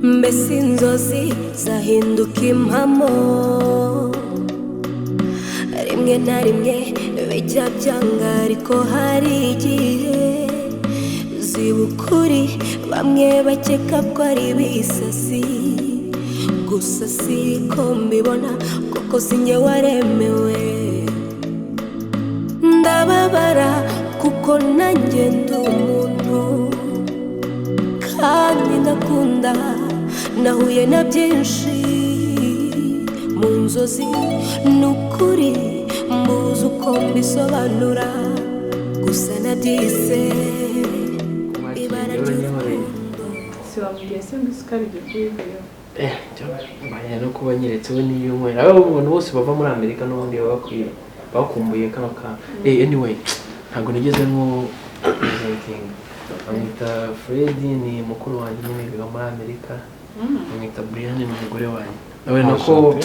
Mbese inzozi zahinduka impamo? Rimwe na rimwe bijya byanga, ariko hari igihe ziba ukuri. Bamwe bakeka ko ari ibisasi, gusa siko mbibona, kuko si njye waremewe. Ndababara kuko nanjye ndi umuntu kandi ndakunda. Nahuye na byinshi mu nzozi, ni ukuri mbuze uko mbisobanura, gusa nabyise ibara ry'urukundo. Si wambwiye se ngo isukari igiye kuyivuyeho? Eh, mbaye no kuba nyeretse we niyo nywera. Abo bantu bose bava muri Amerika n'ubundi baba bakwiye, bakumbuye kano kantu. Anyway, ntabwo nigeze nko presenting. Bamwita Fred, ni mukuru wanjye nyine, biga muri Amerika. Bamwita Brian, ni umugore wanjye. Nawe nako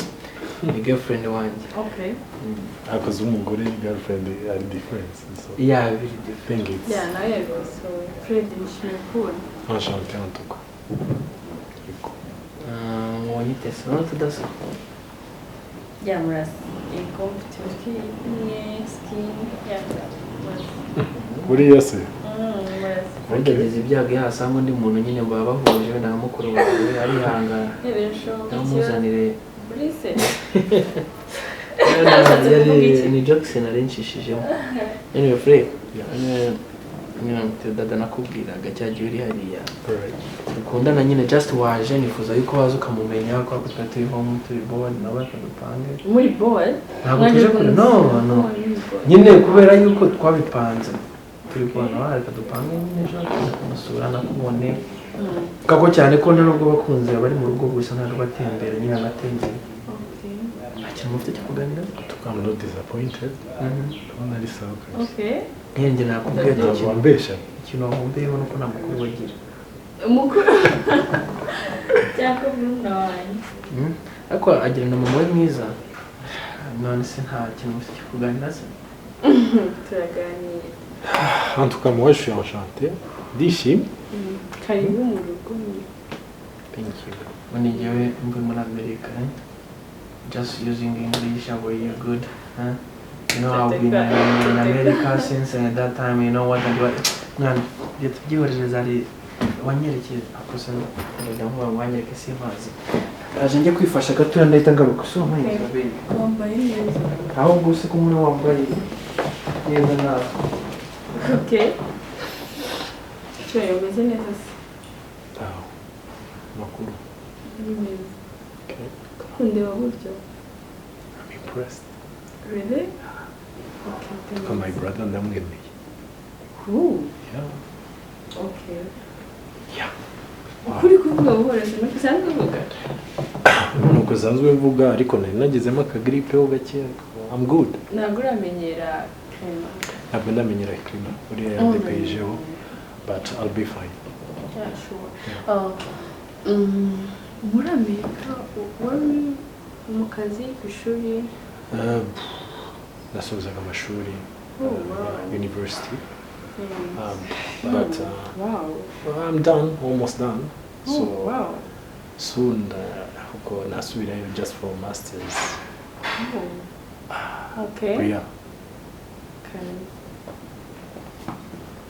ni girlfriend wanjye. Okay. Akoze umugore, girlfriend ari difference, so Yeah, very different. think it's Yeah, nawe yabikosoye. Fred, nishimiye kubona. Enchanté en tout cas. Yego. Wanyite se urabona tudasa? Yeah, murasa. Yego, mfite imitwe imwe, skin, yeah, murasa. Buriya se? Murasa. Ariko ageze ibyago iyo ahasanga undi muntu nyine baba bahuje, wenda nka mukuru wawe, arihangana. Yeah, birashoboka. Ndamuzanire. Brice. Kuvuga iki? Ni jokes nari nshishijemo. Anyway, Fred, nyine dada nakubwiraga cya gihe uri hariya Alright. dukundana nyine, just waje nifuza yuko waza ukamumenya, kubera ko twari turi home, turi bored, nawe akadupange. Muri boy? Ntabwo tuje kure, no, nyine kubera yuko twabipanze turi kubona, reka dupange nyine ejo tuze kumusura nakubone kako, cyane ko nta nubwo bakunze bari mu rugo gusa, ntabwo batembera nyine, anatembera. Nta kintu mufite cyo kuganira? En tout cas, I'm not disappointed. Ndabona ari sawa kabisa. Okay. Nkenge nakubwiye ati Ntabwo ikintu wambeshya. ikintu wahombeyeho nuko nta mukuru bagira. Umukuru cyangwa murumuna wanjye. Ariko agira na mama we mwiza. None se nta kintu mufite cyo kuganira se? Turaganira. En tout cas, moi, je suis enchanté. Ndishimye. Karibu mu rugo. Thank you. Ubundi njyewe mvuye muri Amerika, eh? Just using English, how are you? Good, huh? You know, I've been in America since that time, you know what and what. Mwana, ibyo tubyihorere, zari wanyerekeye akosa, ndajya nkuba ngo wanyereke simpazi. Aje njye kwifasha gatoya, ndahita ngaruka. So mpaye baby. Wambaye neza. Ahubwo se ko umuntu wambaye neza nawe? Okay. Cyo umeze neza se? Aho. Makuru. Ni meza. Okay. Kundeba gutyo. I'm impressed. Really? Okay. En tout cas, my brother ndamwemeye. Ooh, Yeah. okay. Yeah. Ukuri kuvuga buhoro se nuko usanzwe uvuga? Nuko usanzwe mvuga, ariko nari nagezemo akagripe ho gake. I'm good. Ntabwo uramenyera climat. Ntabwo ndamenyera climat. Buriya yandepejeho. But I'll be fine. Yeah, sure. Muri Amerika wari mu kazi, ku ishuri? Nasozaga amashuri. Oh, wow. University. But Wow. I'm done, almost done. So Oh, wow. soon ubwo nasubirayo just for masters. Oh. Okay. Bria, Okay.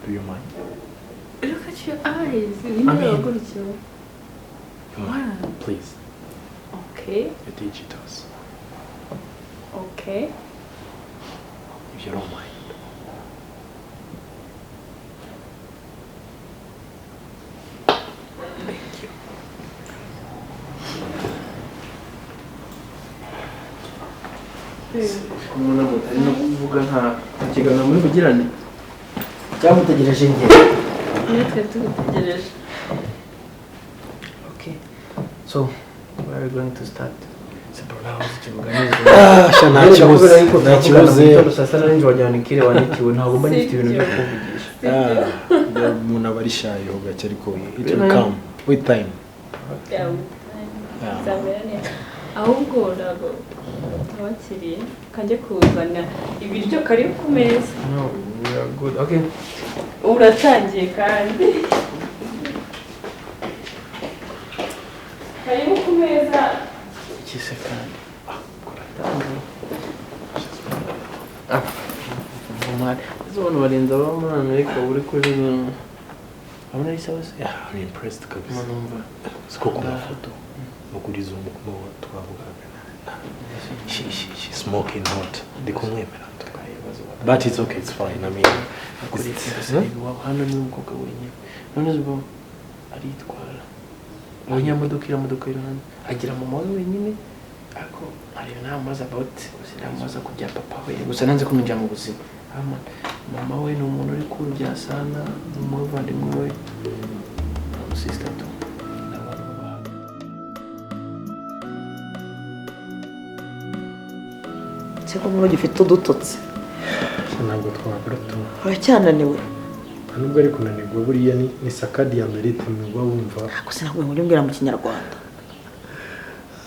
do you mind? Look at your eyes. I Ni mean- gutyo. You mind? Please, Okay. your digitals, Okay. if you don't mind. Thank you. Umuntu mutari no kuvuga, nta kiganiro muri bugirane cyangwa mutegereje njye? Niyo twari tugutegereje. Okay, so where are we going to start? Se bro, nawe uzi ikibuganizo. Ah, sha, nta kibuze. Kubera yuko Nta turavugana mu kibuze. gitondo saa sita na nijoro, wagira ngo ni kire wanikiwe, ntabwo mba ngifite ibintu byo kuvugisha. Ah, umuntu aba ari shy ho gake, ariko it will come with time. Yeah. Yeah. Bizamera neza. Ahubwo ntabwo abakiriye kajya kuzana ibiryo kari ku meza. No, we are good. Okay. Uratangiye kandi. Karibu ku meza. Iki se kandi? Izo bantu barenze aba muri Amerika uri kuri abona ari sawa se? Yeah, I'm impressed kabisa. Numva. Siko ku mafoto no kuri Zoom kuma twavugaga. She smoking hot. Ndi kumwemera. But it's okay, it's fine. I mean, hano ni umukobwa wenyine. None ubwo aritwara. Abanyamodoka iramodoka iruhande. Agira mama we wenyine. Ariko areba ntamubaza about ntamubaza ku bya papa we. Gusa nanze kumwinjira mu buzima. Mama we ni umuntu uri kuru bya sana, ni umuvandimwe we. Sister tu. Siko muri gifite udutotsi. Ntabwo twabura tu. Uracyananiwe. Nubwo ari kunanirwa buriya ni circadian rhythm uba wumva. Gusa ntabwo ngo umbwira mu Kinyarwanda.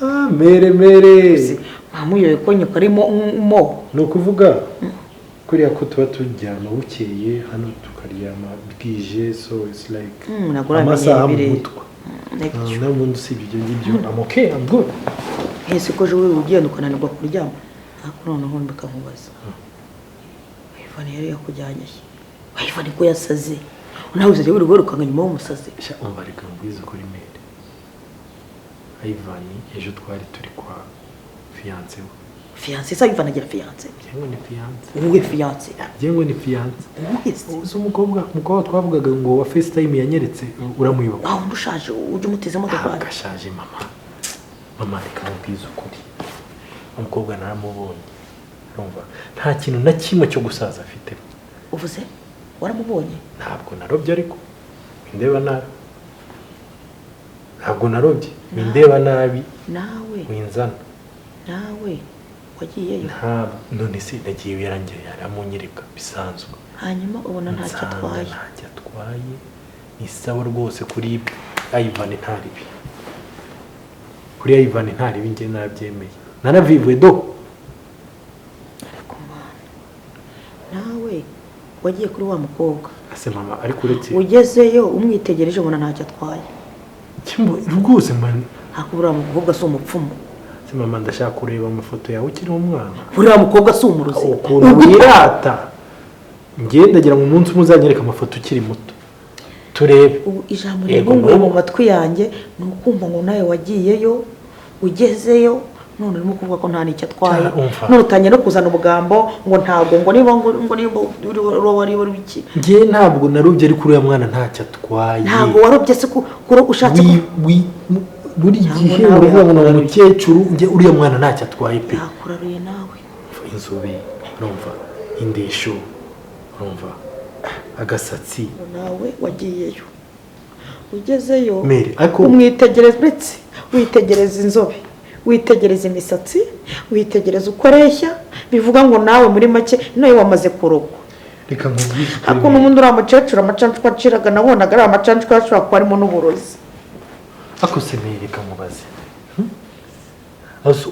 Ah, mere mere. Mamuyoye ko nyoko arimo mo. Ni ukuvuga kuriya ko tuba turyama bukeye hano tukaryama bwije, so it's like amasaha mu mutwe. Nta muntu usibye ibyo ngibyo. I'm okay, I'm good. Ese ko ejo ugenda ukananirwa kuryama? Ariko noneho mbikamubaza. Ivan yari yakujyanye he? Ivan ko yasaze. Nawe uzajya wirirwa wirukanga nyuma w'umusazi. Sha umva reka nkubwize kuri mail. Ivan ejo twari turi kwa fiancé we. Fiancé sa Ivan agira fiancé? Yego ni fiancé. Uwe fiancé. Yego ni fiancé. Uwe umukobwa twavugaga ngo wa FaceTime yanyeretse uramuyoboka. Aho ndushaje ujye umuteze imodoka. Agashaje mama. Mama reka nkubwize ukuri. Umukobwa naramubonye. Urumva nta kintu na kimwe cyo gusaza afite. Uvuze waramubonye? Ntabwo narobye ariko indeba nabi. Ntabwo narobye indeba nabi. Nawe winzana. Nawe wagiyeyo? Ntabwo none se nagiye yarangiye yaramunyereka bisanzwe. Hanyuma ubona ntacyo atwaye. Ntacyo atwaye. Ni sawa rwose kuri Ivan ntaribi. Kuri Ivan ntaribi nge nabyemeye. Naravivuye do. Nawe wagiye kuri wa mukobwa. Ase mama ariko uretse ugezeyo umwitegereje ubona ntacyo atwaye. Kimbo rwose man. Hakubura mukobwa si umupfumu. Se mama ndashaka kureba amafoto yawe ukiri umwana. Buriya mukobwa si umurozi. Ukuntu wirata. Ngiye ndagira ngo umunsi umuzanyereka amafoto ukiri muto. Turebe. Ubu ijambo ribunguye mu matwi yanjye ni ukumva ngo nawe wagiyeyo ugezeyo none urimo kuvuga ko nta nicyo atwaye. None utangiye no kuzana ubugambo ngo ntabwo ngo niba ngo niba uri wari iki. Ngiye ntabwo narubye ariko uriya mwana ntacyo atwaye. Ntabwo warobye se ko ushatse buri gihe uravuga ngo ni umukecuru ngiye uriya mwana ntacyo atwaye pe. Yakuraruye nawe. Inzobe urumva indesho urumva agasatsi. Nawe wagiyeyo ugezeyo umwitegereza uretse witegereza inzobe witegereza imisatsi witegereza uko areshya bivuga ngo nawe muri make nawe wamaze kurogwa. Reka nkubwire ariko n'ubundi uriya mukecuru amacanshwa aciraga nabonaga ari amacanshwa ashobora kuba arimo n'uburozi. Ako se reka nkubaze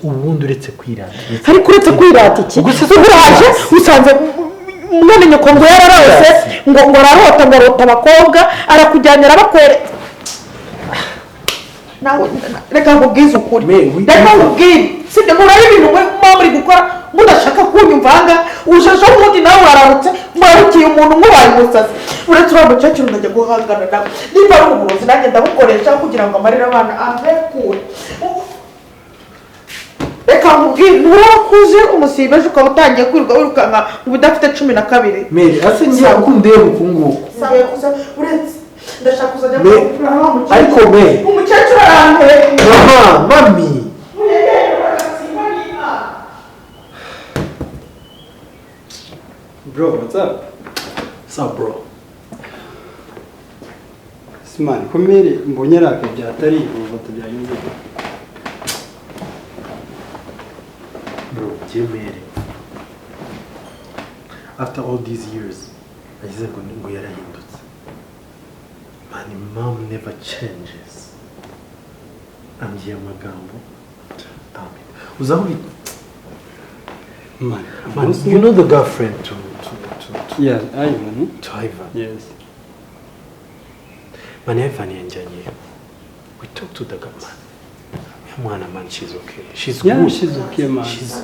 ubundi uretse kwirata ariko uretse kwirata iki uraje usanze umwana nyoko ngo yararose ngo ararota ngo arota abakobwa arakujyanye arabakwereka. Nawe reka nkubwize ukuri, reka nkubwire sibyo murari ibintu muba muri gukora mudashaka kunyumva aha ngaha ujeje ubundi nawe uraramutse murarukiye umuntu nk'ubaye umusazi. Uretse uriya mukecuru ndajya guhangana nawe niba ari uburozi nanjye ndabukoresha kugira ngo amarire abana avekure. Reka nkubwire nturakuze umusibe ejo ukaba utangiye kwirirwa wirukanka mu bidafite 12. Mary ase ngiye kundeba uku nguku. Uretse ndashaka kuzajya kugura wa mukecuru. Ariko me umukecuru aranteye. Mama, mami. Bro, what's up? What's up, bro? Simani, komere mbonye raka byatari ubu batabyanyuze. Bro, byemere. After all these years, nagize ngo yarahindutse. Man, mom never changes. Ambwiye amagambo. Damn it. Uzaho Man, man, you know the girlfriend to yeah, Ivan. To Ivan. Yes. Man, Ivan yanjyanye. We talked to the guy, man. Mwana man, she's okay. She's Yeah, good. she's okay man. She's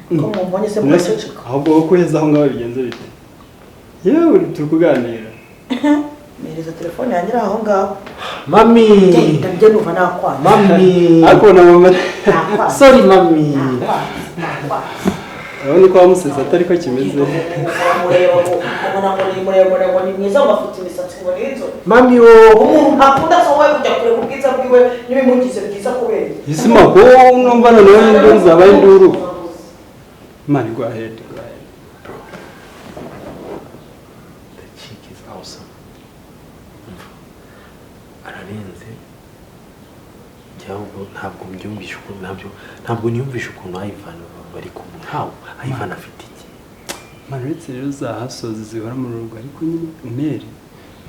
Ko mubonye se muraceceka. Ahubwo wowe kuheza aho ngaho bigenze bite? Yewe turi kuganira. Mpereza telefone yanjye iri aho ngaho. Mami. Genda njye numva nakwanga. Mami. Ariko na mama. Nakwanga. Sorry mami. Nakwanga. Urabona ko wamuseze atari ko kimeze. Mureba ngo ubona ngo ni muremure ngo ni mwiza ngo afite imisatsi ngo ni inzobe. Mami wo. Umuntu ntakunda se wowe kujya kureba ubwiza bwiwe n'ibimugize bwiza kubera iki? Isima ko numva noneho induru zabaye induru. Man, go ahead, go ahead. Bro. The chick is awesome. Ararenze. Cyangwa ntabwo mbyumvisha ukuntu ntabwo niyumvisha ukuntu Ivan bari kumwe. How? Ivan afite iki? Man, uretse rero za hasozi zihora mu rugo ariko nyine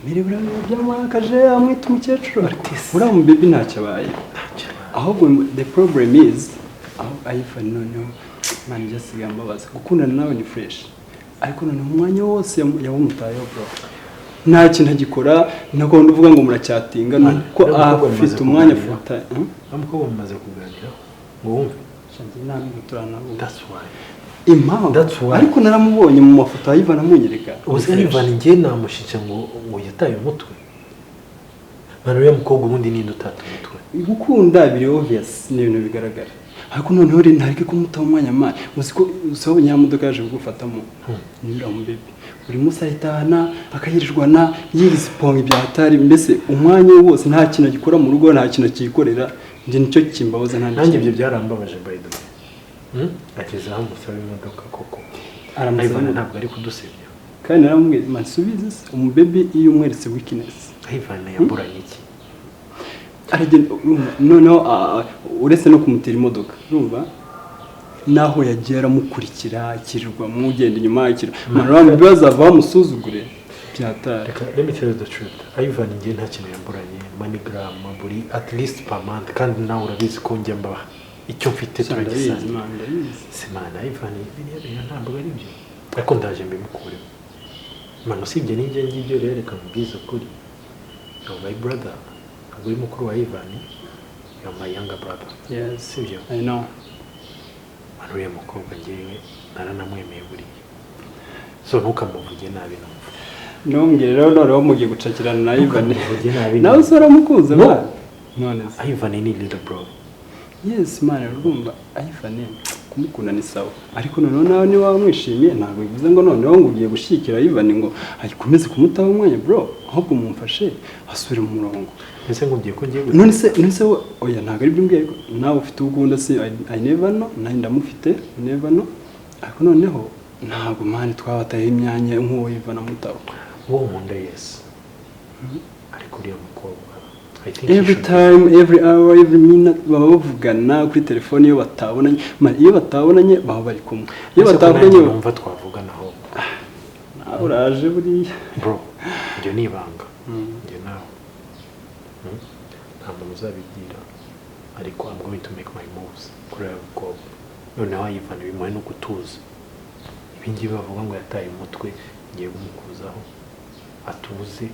Mary buriya byamurakaje amwita umukecuru ariko uriya mu baby ntacyo abaye. Ahubwo the problem is aho Ivan noneho man just yambabaza gukundana nawe ni fresh ariko noneho umwanya wose yawumutayeho bro. Nta kintu agikora nako uvuga ngo muracyatinga nuko afite umwanya futa. Amukobwa mumaze kuganira ngo wumve. Shanze ntabwo turanahuye. That's why. Impamvu. That's why. Ariko naramubonye mu mafoto ya Ivan amunyereka. Uzi Ivan njye namushinja ngo yataye umutwe. Man uriya mukobwa ubundi ninde utata umutwe? Gukunda biri obvious ni ibintu bigaragara. Ariko noneho rero ntareke kumutaho umwanya man. Uzi ko usaba nyamodoka yaje kugufatamo. Nyura mu baby. Buri munsi ahitana akayirirwana yiriziponga ibya hatari mbese umwanya wose nta kintu agikora mu rugo nta kintu akikorera njye nicyo kimbabaza nta nanjye ibyo byarambabaje by the way. Ageze aho musaba imodoka koko. Aramusaba ntabwo ari kudusebya. Kandi naramubwiye man subize umubaby iyo umweretse weakness. Ivan yamburanye iki? Aragenda noneho uretse no kumutira imodoka urumva naho yagiye aramukurikira akirirwa mugenda inyuma akira man bazava bamusuzugure byatari. Reka let me tell you the truth. Ivan njye nta kintu yamburanye MoneyGram buri at least per month kandi nawe urabizi ko njya mbaha icyo mfite turagisangira. Simana Ivan biriya bintu ntabwo ari byo ariko ndaje mbimukureho. Man usibye n'ibyo ngibyo rero reka mubwize ukuri. You're my brother. Ntabwo uri mukuru wa Ivan. You're my younger brother. Yes, sibyo? I know. Man uriya mukobwa njyewe naranamwemeye buriya. So ntukamuvuge nabi numva. Nongere rero noneho mugiye gucakirana na Ivan. Nawe se uramukunze man? None se Ivan ni little bro. Yes man, urumva Ivan kumukunda ni sawa. Ariko noneho nawe ni wamwishimiye ntabwo bivuze ngo noneho ngo ugiye gushikira Ivan ngo ayikomeze kumutaho umwanya bro, ahubwo mumfashe asubire mu murongo. Ese ngo ugiye ko ngiye none se oya ntabwo ari byo mbwiye ariko nawe ufite ugunda se I never know, nanjye ndamufite I never know. Ariko noneho ntabwo man twabataye imyanya nk'uwo Ivan amutaho. Uwo nkunda yes. Ariko uriya mukobwa I think every time, every hour, every minute baba bavugana kuri telefone iyo batabonanye. Man iyo batabonanye baba bari kumwe. Iyo batabonanye bumva twavugana aho. Nawe uraje buriya. Bro, ibyo ni ibanga. Njye nawe. Nta muntu uzabibwira ariko I'm going to make my moves kuri uriya mukobwa. Noneho Ivan bimuhe no gutuza. Ibi ngibi bavuga ngo yataye umutwe ngiye kumukuzaho atuze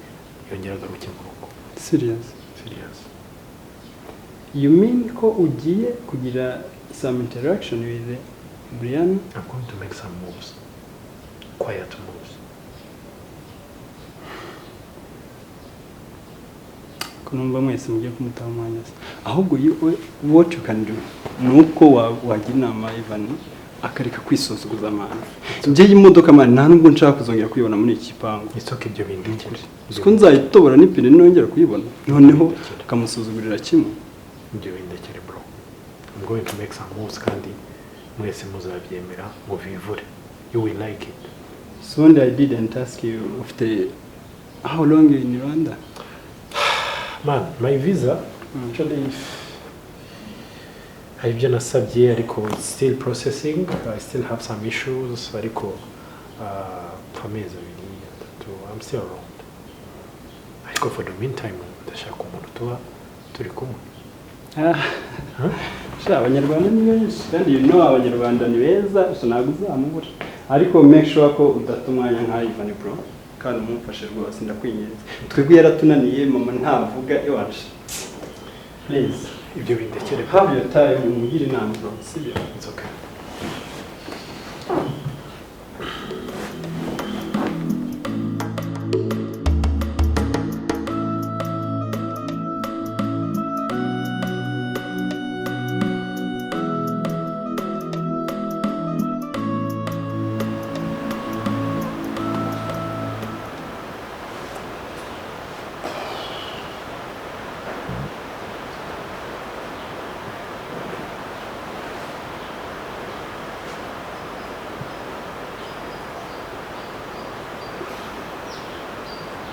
yongera agaruke mu rugo. Serious? Serious. You mean ko ugiye kugira some interaction with Brian? I'm going to make some moves. Quiet moves. Ko numva mwese mugiye kumutaho umwanya se. Ahubwo what you can do nuko wagira inama Ivan akareka kwisuzuguza man. Njye imodoka man nta nubwo nshaka kuzongera kuyibona muri iki gipangu. It's okay ibyo bindikire. Uko nzayitobora n'ipine nongera kuyibona noneho akamusuzugurira kimwe. Ibyo bindekere bro. I'm going to make some moves kandi mwese muzabyemera ngo vivure. You will like it. So I didn't ask you ufite how long you in Rwanda? Man, my visa actually hari ibyo nasabye ariko it's still processing. I still have some issues ariko amezi 2 3 I'm still around. Ariko for the meantime ndashaka umuntu tuba turi kumwe. Sha abanyarwanda ni benshi kandi you know abanyarwanda ni beza so ntabwo uzamubura. Ariko make sure ko udata umwanya nka Ivan bro. Kandi umumfashe rwose ndakwinginze. Twebwe yaratunaniye mama ntavuga iwacu. Please. Ibyo bindekere. Have your time umugire inama bro. Sibyo? It's okay.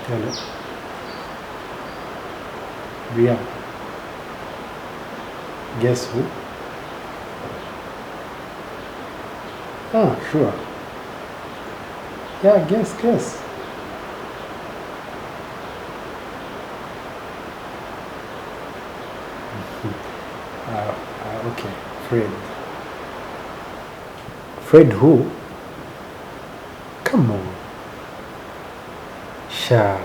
Hello. Bria. Guess who? Ah, sure. Yeah, guess. Okay, Fred. Fred who? Come on. Sha.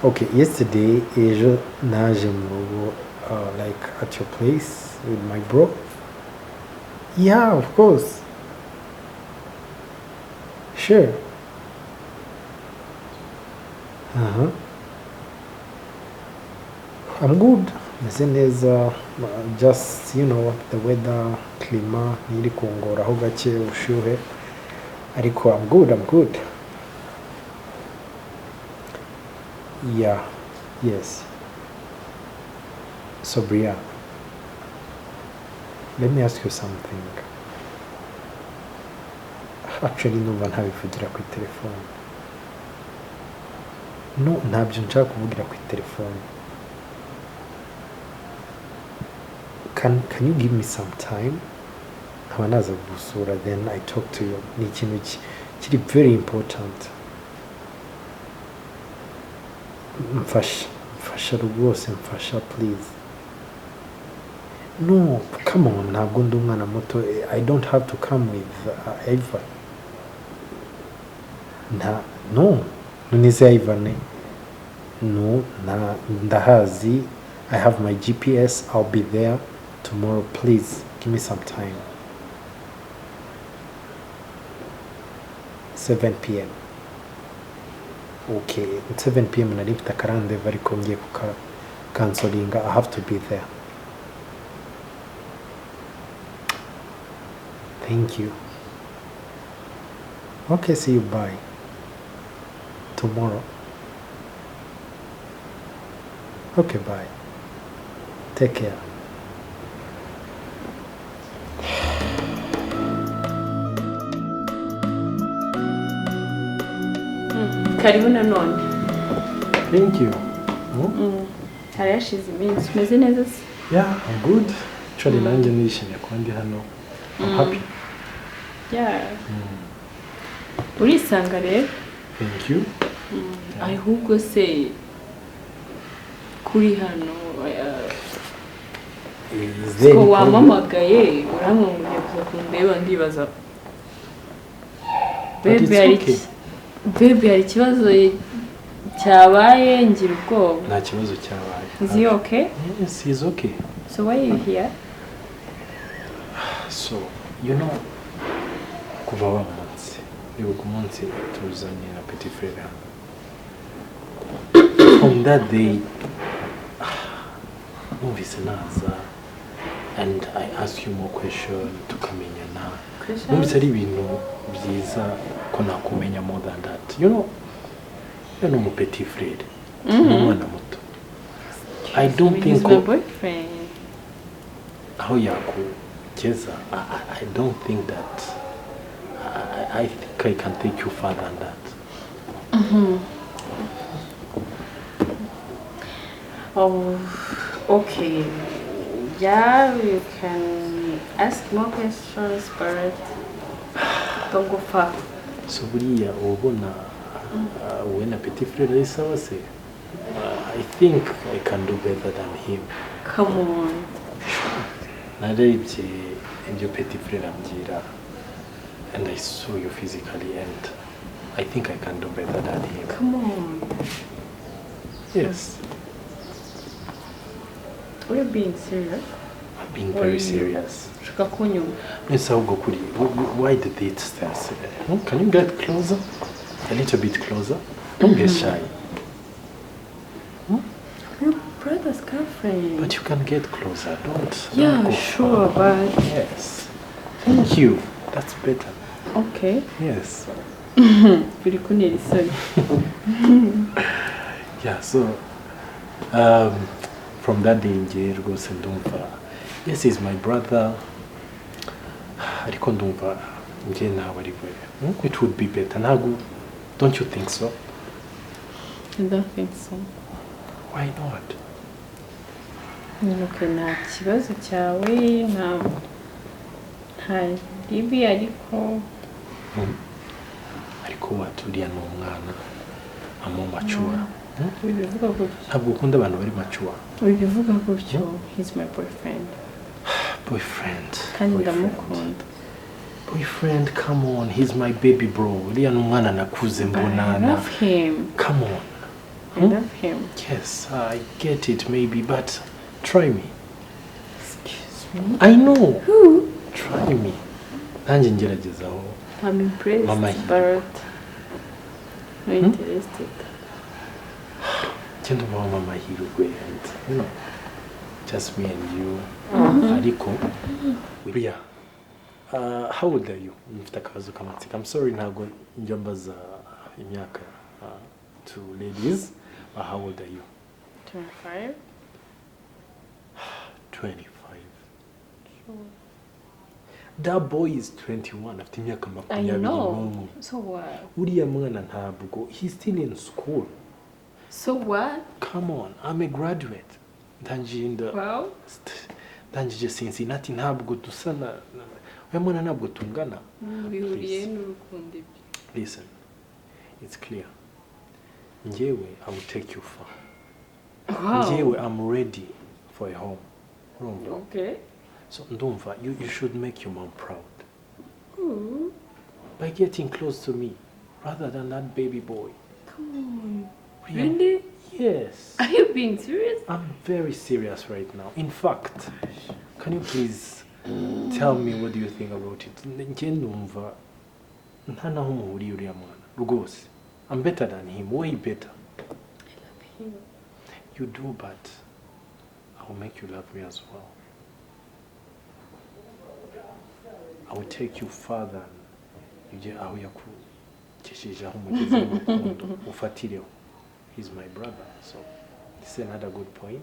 Okay, yesterday, ejo naje mu rugo, like at your place with my bro. Yeah, of course. Sure. Uh-huh. I'm good. Meze neza, just, you know, the weather, klima, niri kungoraho gake ubushyuhe. Ariko I'm good. Yeah, yes. So, Bria, let me ask you something. Actually, numva ntabivugira kuri telefone. No, ntabyo nshaka kuvugira kuri telefone. Can you give me some time? Nkaba naza gusura, then I talk to you. Ni ikintu kiri very important. Mfasha rwose, mfasha please. No, come on, ntabwo ndi umwana muto. I don't have to come with Ivan. No, none Ivan. No, ndahazi. I have my GPS. I'll be there tomorrow. Please, give me some time. 7 p.m. Okay, 7 p.m. nari mfite akarandeva ariko ngiye kukansolinga. I have to be there. Thank you. Okay, see you, bye. Tomorrow. Okay, bye. Take care. Karibu nanone. Thank you. Hari hashize iminsi umeze neza se? Yeah, I'm good. Actually nanjye nishimye kuba ndi hano. I'm happy. Yeah. Urisanga rero. Thank you. Ahubwo se kuri hano ko wamamagaye uramwongeye kuza kundeba ndibaza. Baby hari ikibazo cyabaye ngira ubwoba. Nta kibazo cyabaye. Is he okay? Yes, he's okay. So why are you here? So, you know, kuva wa munsi, ndibuka umunsi tuzanye na Petit Frere hano. From that day, numvise naza and I ask you more questions tukamenyana. Numvise ari ibintu byiza ko nakumenya more than that. You know, you're no Petit Frere. Umwana muto. I don't think he's my boyfriend. Aho yakugeza, I don't think that. I think I can take you further than that. Oh, okay. Yeah, you can ask more questions, but don't go far. So buriya ubona wowe na Petit Frere ari sawa se? I think I can do better than him. Come on. Narebye ibyo Petit Frere ambwira. And I saw you physically, and I think I can do better than him. Come on. Yes. Are you being serious? I'm being very serious. Why the distance? Can you get closer? A little bit closer? Don't get shy. Hmm? Your brother's girlfriend. But you can get closer, don't. Yeah, don't go sure, far. But... Yes. Thank you. That's better. Okay. Yes. Yeah, so... from that day, rwose ndumva. Yes, he's my brother. Ariko ndumva njye nawe ari we. It would be better. Ntago, don't you think so? I don't think so. Why not? Okay, nta kibazo cyawe, nta ribi ariko. Ariko waturiya ni umwana, amo mature. Ubivuga gutyo. Ntabwo ukunda abantu bari mature. Ubivuga gutyo, he's my boyfriend. Boyfriend. Kandi ndamukunda. Boyfriend, come on, he's my baby bro. Uriya ni umwana nakuze mbonana. I love him. Come on. I love him. Yes, I get it maybe, but try me. Excuse me? I know. Who? Try me. Nanjye ngeragezaho. I'm impressed, Mama, but not interested. Genda ubaho mama hirwe and you know, just me and you. Ariko, yeah. How old are you? Mfite akabazo k'amatsiko. I'm sorry ntabwo njya mbaza imyaka to ladies, but how old are you? 25. 25. Sure. That boy is 21. Afite imyaka 21. So what? Uriya mwana ntabwo. He's still in school. So what? Come on, I'm a graduate. Wow. Ndangije Cincinnati ntabwo dusa na uyu mwana ntabwo tungana. Bihuriye n'urukundo ibyo. Listen, it's clear. Njyewe, I will take you far. Wow. Njyewe, I'm ready for a home. Urumva? Okay. So ndumva, you should make your mom proud. Ooh. By getting close to me, rather than that baby boy. Come on. Really? Yes. Are you being serious? I'm very serious right now. In fact, can you please tell me what do you think about it? Njye ndumva nta naho muhuriye uriya mwana rwose. I'm better than him, way better. I love him. You do, but I will make you love me as well. I will take you further. Ujye aho yakukesheje aho umugeze mu rukundo ufatireho. He's my brother, so this is another good point.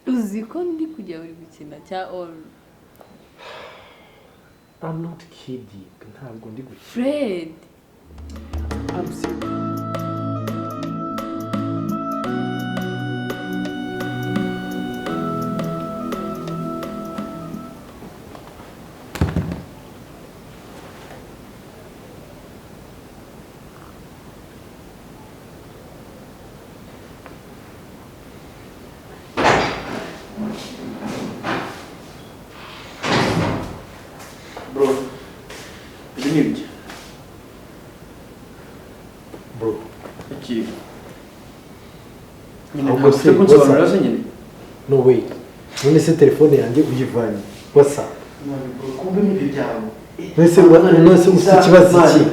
Uzi ko ndi kujya uri gukina cya all. I'm not kidding. Ntabwo ndi gukina. Fred. I'm serious. Bro, ibyo ni ibyo. Bro. Iki. Nyine ntabwo ufite kunsobanurira se nyine? No wait. None se telefone yanjye uyivanye. WhatsApp. Kumbe ni ibyo byawe. None se ufite ikibazo iki?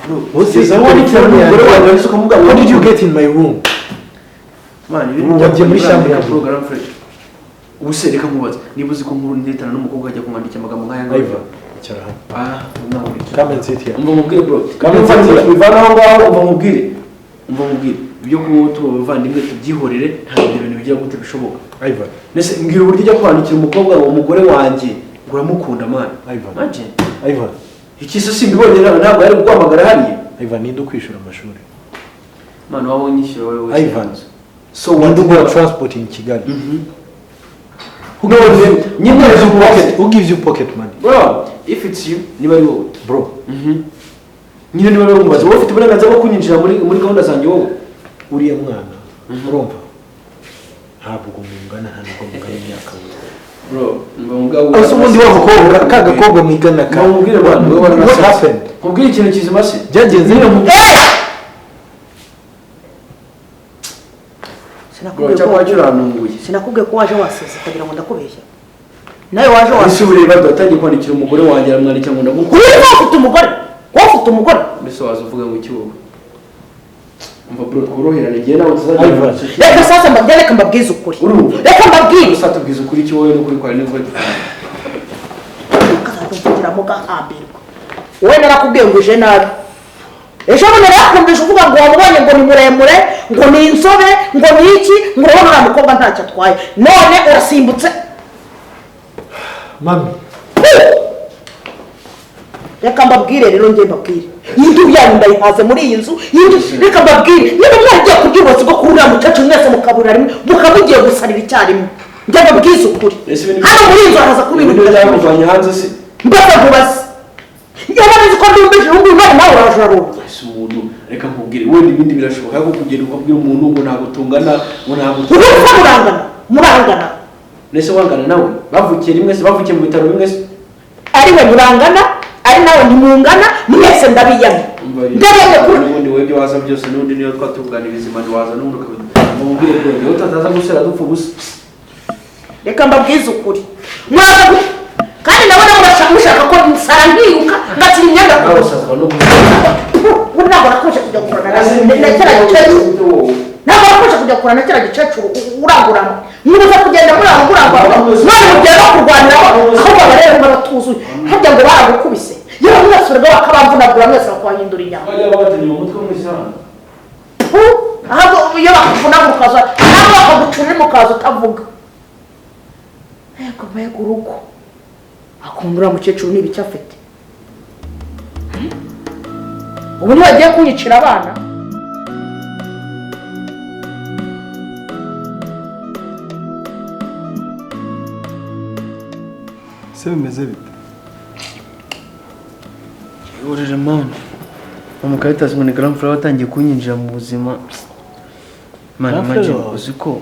Bro, telefone yanjye. What did you get in my room? Man, ibintu wagiye muri chambre yanjye. Program fresh. Ubu se reka nkubaze, niba uzi ko nkuru nitana n'umukobwa ajya kumwandikira amagambo nk'aya ngaya. Ivan, icara hano. Ah, nawe. Come and sit here. Umva mubwire bro. Come and sit here. Bivana aho ngaho, umva mubwire. Umva mubwire. Ibyo kuba abavandimwe tubyihorere, ntabwo ibyo bintu bigira gute bishoboka. Ivan. Nese mbwira uburyo ujya kwandikira umukobwa ngo umugore wanjye ngo uramukunda man. Ivan. Imagine. Ivan. Iki se simbibonye ntabwo yari kuguhamagara hariya. Ivan, ninde ukwishyura amashuri? Man, waba unyishyura wowe wese. Ivan. So what do you transport in Kigali? Who gives you pocket? Who gives you pocket money? Bro, if it's you, niba ari wowe. Bro. Nyine niba ari wowe, wowe ufite uburenganzira bwo kunyinjira muri gahunda zanjye wowe. Uriya mwana, urumva? Ntabwo mungana, ntabwo mungana imyaka wowe. Bro, mba Ese ubundi wa mukobwa ka gakobwa mwigana ka Mubwire bwana, wowe What happened? Mubwire ikintu kizima se. Byagenze Nyine mubwire. Bro, cyakora kirantunguye. Sinakubwiye ko waje waseze kugira ngo ndakubeshya. Nawe waje Ese waseze. ureba ndatangiye kwandikira umugore wanjye aramwandikira ngo ndagukunda. Uri ufite umugore? Wowe ufite umugore? Mbese waza uvuga ngo iki wowe? Umva bro, tworoherane igihe nawe tuzajya. Ivan. Reka sasa mbabwire, reka mbabwize ukuri. Urumva? Reka mbabwire. Gusa tubwize ukuri iki wowe n'ukuri kwawe n'ukuri. Ukazajya gahambirwa. Wowe narakubwiye ngo uje nabi. Ejo bundi narakumvise uvuga ngo wamubonye ngo ni muremure, ngo ni inzobe, ngo ni iki, ngo urabona uriya mukobwa ntacyo atwaye. None urasimbutse. Mami. Reka mbabwire rero njye mbabwire. Iyi yanyu ndayihaze muri iyi nzu, reka mbabwire. Niba mwagiye kurya uburozi bwo kuri uriya mukecuru mwese mukaburira rimwe, mukaba mugiye gusarira icyarimwe. Njye mbabwize ukuri. Hano muri iyi nzu haraza kuba ibintu byamuvanye hanze se. Mbese nkubaze. Niba nzi ko ndumvise ubu ngubu none nawe uraje urarumva. Ese umuntu reka nkubwire wenda ibindi birashoboka ko kugenda ukabwira umuntu ngo ntabwo tungana, ngo ntabwo tungana. Ubu murangana, murangana. Nese wangana nawe? Bavukiye rimwe se, bavukiye mu bitaro bimwe se? Ari we murangana, ari nawe ntimungana, mwese ndabiyamye. Ndabiyamye kuri n'ubundi wowe ibyo waza byose n'ubundi niyo twatugana ibizima ntiwaza n'ubundi ukabivuga. Mubwire ko njyewe utataza gusera dupfa ubusa. Reka mbabwize ukuri. Mwaza kandi ndabona mushaka ko nsara nkiruka ngatira imyenda ku busa. Ubu ntabwo nakomeje kujya gukorana na kiriya gikecuru. Ntabwo nakomeje kujya gukorana na kiriya gikecuru urangurana. Mubuza kugenda murangurana. None mugiye no kurwaniraho ahubwo abarero baratuzuye. Harya ngo baragukubise. Yewe mwese urwo bakabamvunagura mwese bakabahindura inyama. Bajya babatanya mu mutwe muri sana. Ahubwo iyo bakuvunagura ukaza, ntabwo bakagucurira mukaza utavuga. Yego mbega urugo. Akunda uriya mukecuru niba icyo afite. Ubu ntibagiye kunyicira abana. Se bimeze bite? Urire man. Umukaritasi ngo ni grand frère watangiye kunyinjira mu buzima. Man, imagine uzi ko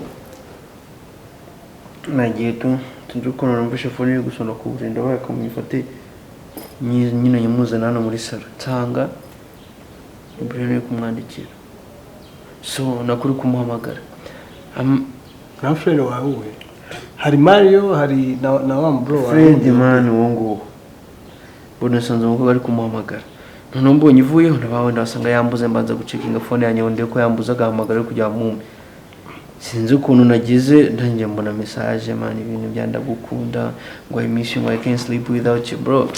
nagiye tu sinzi ukuntu numvise fone iri gusona ku buriri ndabaye akamuyifate nyine nyimuzana hano muri salo nsanga Brian ari kumwandikira. So nakuri kumuhamagara. Grand frère wawe hari Mario, hari na wa bro wawe Fred man uwo nguwo. Mbona nasanze umukobwa ari kumuhamagara. Noneho mbonye ivuyeho ndabawe ndasanga yambuze mbanza gucekinga phone yanjye ndebe ko yambuze agahamagara ari kujya mumpe. Sinzi ukuntu nagize ntangiye mbona message man ibintu byandagukunda ngo I miss you, I can't sleep without you bro.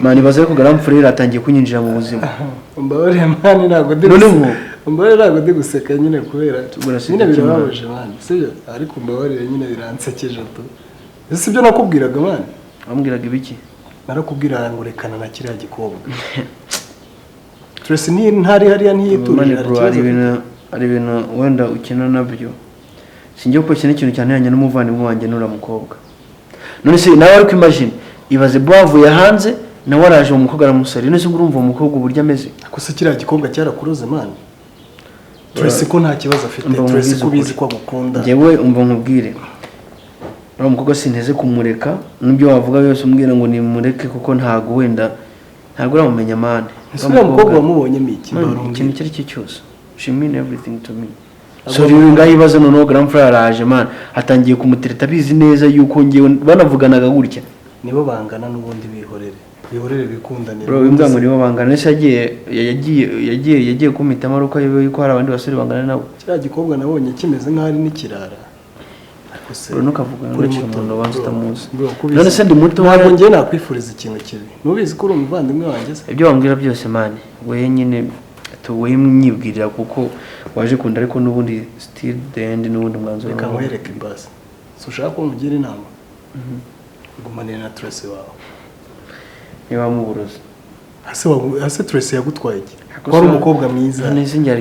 Man ibaze ko grand frère atangiye kunyinjira mu buzima. Mbabarire man ntabwo ndi mbabarire ntabwo ndi guseka nyine kubera nyine birababaje man sibyo, ariko mbabarire nyine biransekeje tu. Ese ibyo nakubwiraga man? Wambwiraga ibiki? Narakubwira ngo rekana na kiriya gikobwa. Tracy ni ntari hariya ntiyiturira ari ibintu wenda ukina nabyo. Sinjye ko kintu ikintu cyane yanjye n'umuvandimwe wanjye nura mukobwa. None se nawe ariko imagine ibaze bo avuye hanze nawe araje umukobwa aramusari. None se urumva umukobwa uburyo ameze? Ako se kiriya gikobwa cyarakuroze man. Tracy ko nta kibazo afite, Tracy ko ubizi ko agukunda. Njyewe umva nkubwire. Uriya mukobwa sinteze kumureka nubyo wavuga byose umbwira ngo nimureke kuko ntago wenda ntago uramumenya man. Ese uriya mukobwa wamubonyemo iki? Ikintu icyo ari cyo cyose. She mean everything to me. So rero ngaho ibaze noneho grand frère araje man atangiye kumutereta abizi neza yuko ngewe banavuganaga gutya. Nibo bangana n'ubundi bihorere. Bihorere bikundanire. Bro imbwa ngo nibo bangana ese yagiye kumitamo aruko yuko hari abandi basore bangana nabo. Kiriya gikobwa nabonye kimeze nk'aho ari n'ikirara. Ariko se bro nukavuga ngo umuntu ubanza utamuzi. None se ndi muto ntabwo ngiye nakwifuriza ikintu kibi. Nubizi ko uri umuvandimwe wanjye se? Ibyo wambwira byose man we nyine tuwe mwibwirira kuko waje kunda ariko n'ubundi still the end n'ubundi mwanzuro. Reka nkwereke basi. So ushaka ko nkugira inama? Gumanira na Tracy wawe. Niba muburozi. Ase Tracy yagutwaye iki? Ko ari umukobwa mwiza.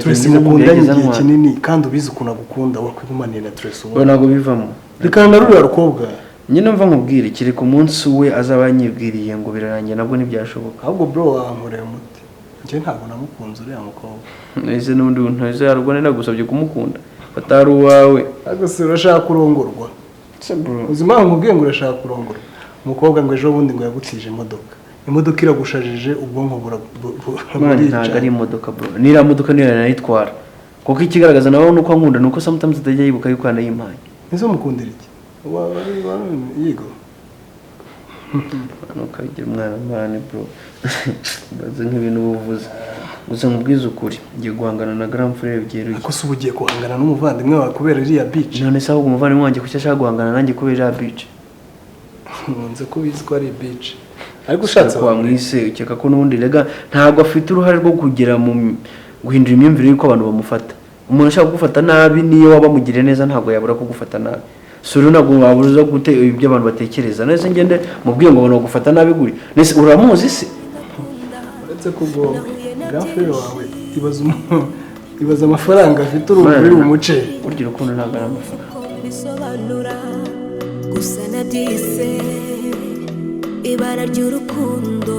Tracy mukundanye igihe kinini kandi ubizi ukuntu agukunda wakwigumanira na Tracy wawe. Ntabwo bivamo. Reka na ruriya rukobwa. Nyine mva nkubwire kiri ku munsi we azaba yanyibwiriye ngo birarangiye nabwo ntibyashoboka. Ahubwo bro wankoreye umuti. Njye ntabwo namukunze uriya mukobwa. Nese n'undi ntuze yarubwo nagusabye kumukunda. Batari uwawe. Ariko se urashaka kurongorwa? Se bro, Uzi impamvu nkubwiye ngo urashaka kurongora umukobwa, ngo ejo bundi ngo yagutije imodoka, imodoka iragushajije, ubwonko Man, burica. ntabwo ari imodoka, bro. Niriya modoka niyo yanayitwara, kuko ikigaragaza nawe nuko ankunda nuko sometimes atajya yibuka yuko yanayimpaye. Nizo mukundira iki? Yigo. Ntukabigira umwana, man. Bro, mbaze nk'ibintu uba uvuze gusa. Nkubwize ukuri, ngiye guhangana na grand frère byeruye. Ariko se uba ugiye guhangana n'umuvandimwe wawe kubera iriya bitch? None se ahubwo umuvandimwe wanjye kuki ashaka guhangana nanjye kubera iriya bitch? Nkunze ko ubizi ko ari bitch, ariko ushatse Ko wamwise ukeka ko n'ubundi rega ntabwo afite uruhare rwo kugera mu guhindura imyumvire y'uko abantu bamufata. Umuntu ashaka kugufata nabi, niyo waba amugiriye neza, ntabwo yabura kugufata nabi. So rero ntabwo wabuza gute ibyo abantu batekereza. Nese ngende mubwiye ngo abantu bagufata nabi guri? Nese uramuzi se? Uretse ko ubwo grand frère wawe, ibaza amafaranga afite, urumva uri bumuce. Burya urukundo ntabwo ari amafaranga. Uko mbisobanura gusa nabyise ibara ry'urukundo.